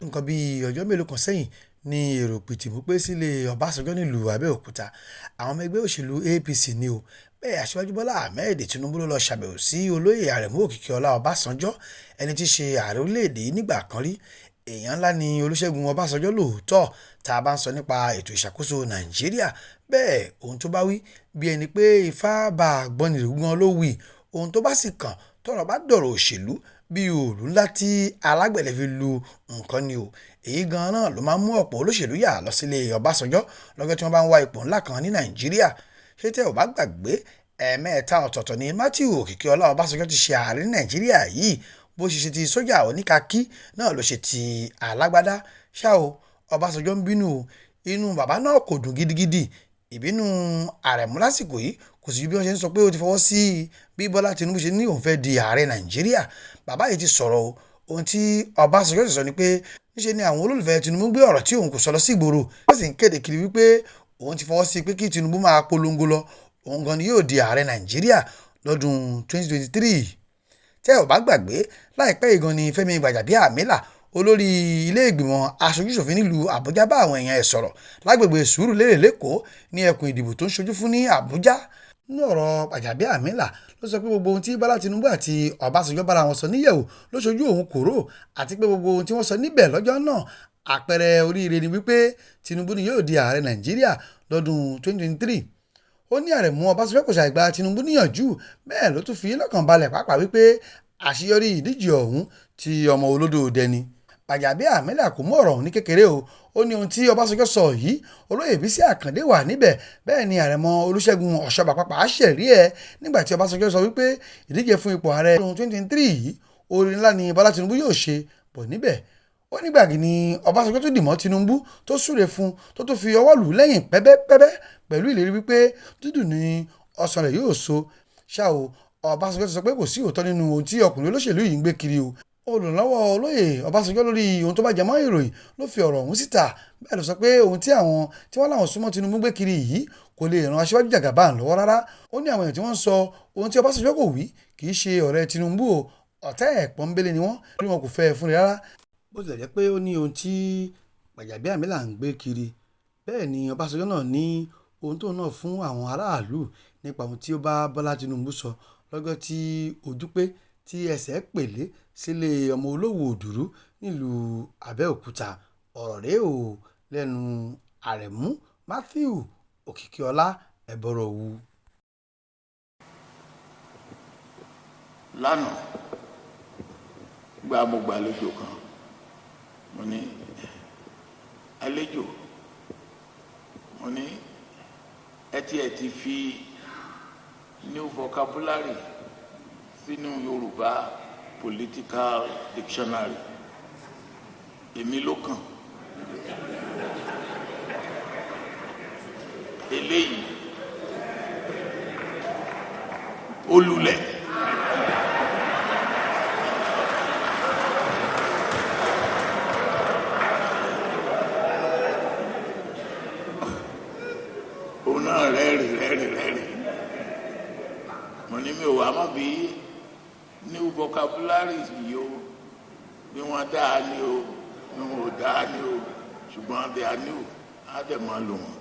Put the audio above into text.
Nǹkan bíi ọjọ́ mélòó kan sẹ́yìn ní èrò pìtìmù pé sílé Ọbásanjọ́ nílùú Àbẹ́òkúta. Àwọn ọmọ ẹgbẹ́ òṣèlú APC ní o. Bẹ́ẹ̀ Aṣíwájú Bọ́lá Ahmed Tinubu ló lọ́ọ́ ṣàbẹ̀wò sí Olóyè Aremu Òkìkíọlá Ọbásanjọ́, ẹni tí í ṣe ààrẹ orílẹ̀-èdè yìí nígbà kan rí. Èèyàn ńlá ni Olúṣẹ́gun Ọbásanjọ́ lóòótọ́ tá a bá ń sọ nípa ètò ìṣàkóso Nàìjíríà. Bẹ́ẹ̀ ohun tó bá wí bí ẹni pé Ifá bá àgbọnnìrègún gan ló wí. Ohun tó bá sì kàn tọ́rọ̀ bá dọ̀rọ̀ òṣèlú bíi òòlù ńlá tí alágbẹ̀dẹ fi lu nǹkan ni o. Èyí gan-an náà ló máa ń mú ọ̀pọ̀ olóṣèlú yà lọ sílé Ọbásanjọ́ lọ́jọ́ tí wọ́n bá ń wá ipò ńlá kan ní Nàìjíríà. Ṣé tẹ́ ò bá gbàgbé, ẹ̀ẹ̀mẹ́ta ọ̀tọ̀ọ̀tọ̀ ni Matthew Òkìkíọlá Ọbásanjọ́ ti ṣe ààrẹ ní Nàìjíríà yìí. Bó ṣe ṣe ti sójà oníkakí náà ló ṣe ti alágbádá. Ṣá o, Ọbásanjọ́ ń bínú o. Inú bàbá náà kò dùn gidigidi. Ìbínú Àrẹ̀mú lásìkò yìí kò sì ju bí wọ́n ṣe ń sọ pé ó ti fọwọ́ sí bí Bọ́lá Tinubu ṣe ní òun fẹ́ di ààrẹ Nàìjíríà. Bàbá yìí ti sọ̀rọ̀ o. Ohun tí Ọbásanjọ́ sì sọ ni pé níṣe ni àwọn olólùfẹ́ Tinubu gbé ọ̀rọ̀ tí òun kò sọ lọ sí ìgboro. Wọ́n sì ń kéde kiri wípé òun ti fọwọ́ sí pé kí Tinubu máa polongo lọ. Òun gan ni yóò di ààrẹ Nàìjíríà lọ́dún 2023. Tẹ́ ò bá gbàgbé, láìpẹ́ yìí gan ni Fẹ́mi Gbàjàbíàmílà, olórí ilé ìgbìmọ̀ aṣojú-ṣòfin nílùú Àbújá, bá àwọn èèyàn ẹ̀ sọ̀rọ̀ lágbègbè Sùúrùlérè l'Ékòó ní ẹkùn ìdìbò tó ń ṣojú fún ní Àbújá. Nínú ọ̀rọ̀ Gbàjàbíàmílà ló sọ pé gbogbo ohun tí Bọ́lá Tinubu àti Ọbásanjọ́ bára wọn sọ níyẹ̀wù ló ṣojú òun kòró, àti pé gbogbo ohun tí wọ́n sọ níbẹ̀ lọ́jọ́ náà àpẹẹrẹ oríire ni wípé Tinubu ni yóò di ààrẹ Nàìjíríà lọ́dún 2023. Ó ní Àrẹ̀mú Ọbásanjọ́ kò ṣàì gba Tinubu níyànjú, bẹ́ẹ̀ ló tún fi lọ́kàn balẹ̀ pàápàá wípé àṣeyọrí ìdíje ọ̀hún ti ọmọ olódò dẹ ni. Gbàjàbíàmílà kò mú ọ̀rọ̀ ọ̀hún ní kékeré o. Ó ní ohun tí Ọbásanjọ́ sọ yìí, Olóyè Bísí Àkàndé wà níbẹ̀, bẹ́ẹ̀ ni Àrẹ̀mọ Olúṣẹ́gun Ọ̀ṣọ́bà pàápàá ṣẹ̀rí ẹ̀ nígbà tí Ọbásanjọ́ sọ wípé ìdíje fún ipò ààrẹ ọdún 2023 yìí oore ńlá ni Bọ́lá Tinubu yóò ṣe bọ̀ níbẹ̀. Ó ní gbàgì ni Ọbásanjọ́ tó dì mọ́ Tinubu tó súre fún tó tún fi ọwọ́ lù ú lẹ́yìn pẹ́bẹ́pẹ́bẹ́ pẹ̀lú ìlérí wípé dídùn ni ọsàn rẹ̀ yóò so. Ṣá o, Ọbásanjọ́ ti sọ pé kò sí òótọ́ nínú ohun tí ọkùnrin olóṣèlú yìí ń gbé kiri o. Olùrànlọ́wọ́ Olóyè Ọbásanjọ́ lórí ohun tó bá jẹmọ́ ìròyìn ló fi ọ̀rọ̀ ọ̀hún síta. Bẹ́ẹ̀ ló sọ pé ohun tí àwọn tí wọ́n láwọn súnmọ́ Tinubu gbé kiri yìí kò lè ran Aṣíwájú Jagaban lọ́wọ́ rárá. Ó ní àwọn èèyàn tí wọ́n ń sọ ohun tí Ọbásanjọ́ kò wí kì í ṣe ọ̀rẹ́ Tinubu o, ọ̀tá ẹ̀ pọ́nńbélé ni wọ́n, torí wọn kò fẹ́ ẹ fúnre rárá. Bó tilẹ̀ jẹ́ pé ó ní ohun tí Gbàjàbíàmílà ń gbé kiri, bẹ́ẹ̀ ni Ọbásanjọ́ náà ní ohun tóun náà fún àwọn aráàlú nípa ohun tí ó bá Bọ́lá Tinubu sọ lọ́jọ́ tí ojú pé tí ẹsẹ̀ pèlé sílé ọmọ Olówu Òdùrú nílùú Àbẹ́òkúta. Ọ̀rọ̀ rèé o lẹ́nu Àrẹ̀mú Matthew Òkìkíọlá Ẹbọrọ̀wù. Lánàá, gba mo gbàlejò kan, mo ní àlejò, mo ní ẹ ti fi new vocabulary sínú Yorùbá political dictionary, èmi ló kàn. Eléyìí ó lulẹ̀. Òun náà rẹ́rìn rẹ́rìn rẹ́rìn. Mo ní mi ò wá mọ̀ bí new vocabulary yìí o, bí wọ́n dáa ní o, bí wọ́n ò dáa ní o, ṣùgbọ́n they are new, á dẹ̀ máa lò wọ́n.